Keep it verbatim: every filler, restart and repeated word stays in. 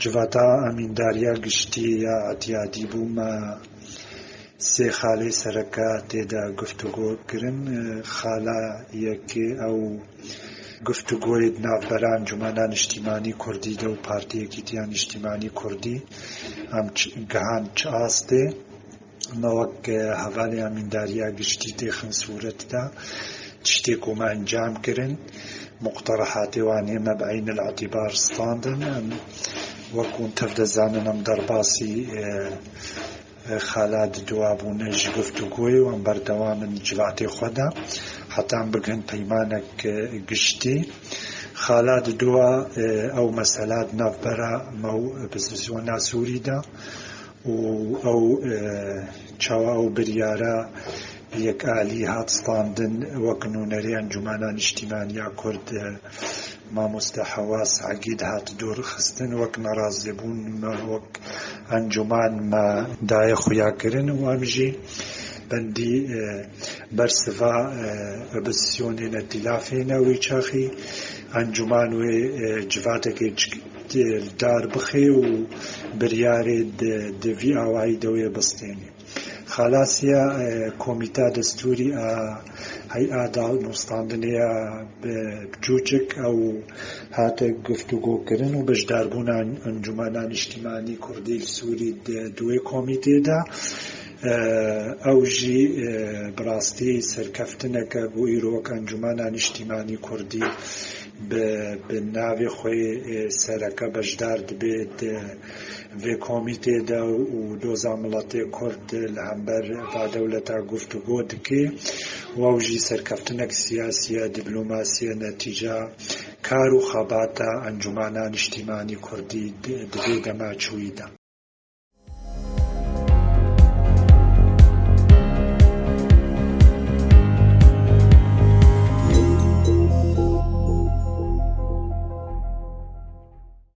Civata Emîndariya Giştî ya Etiyadî bû me sê xalê sereke tê de guftûgo kirin. Xala yekê ew guftûgoyê di navbera Encûmena Niştîmanî Kurdî de û Partî Yekîtiya Niştîmanî Kurdî em çi, gihand çi astê. Me wek, e, hevalê Emîndariya Giştî têxin sûret de tiştê ku me encam kirin, muqterehatê wan ê me bi eynil îtîbar standin. Em, wek hûn tev dizanin, em derbasî, e, e, xala Didoa bûne ji guftûgoyê û em berdewam in civatê xwe de heta em bigihin peymanek, e, giştî. Xala Didoa, e, ew mesela di navbera me û opozîsyona Sûrî de û ew, e, çawa ew biryara yekalî hat standin, wek nûnerê Encûmena Niştîmaniya Kurd, e, mamoste Hewa Sagî dihat dûr xistin, wek nerazîbûn me wek encûman me daye xuya kirin û em jî bendî, e, bersiva, e, opozîsyonê ne tîlafê ne wî çaxî encûman wê, e, civatekê li dar bixê û biryarê di, di vî awayî de wê bistênê. Xalasiya, e, Komîta Destûrî a Hey'a Danûstandinê ya bi, bi Cûcik ew hate guftûgo kirin û beşdarbûna Encûmena Niştîmanî Kurdî li Sûrî di, di wê komîtê de, e, ew jî, e, bi rastî serkeftineke bû îro wek Encûmena Niştîmanî Kurdî bi, bi navê xwe, e, sereke beşdar dibe di vê komîtê de û doza miletê Kurd li hember va dewleta guftûgo dike û ew jî serkeftinek siyasî ye, dîplomasî ye, netîca kar û xebata Encûmena Niştîmanî Kurdî di, di vê dema çûyî de.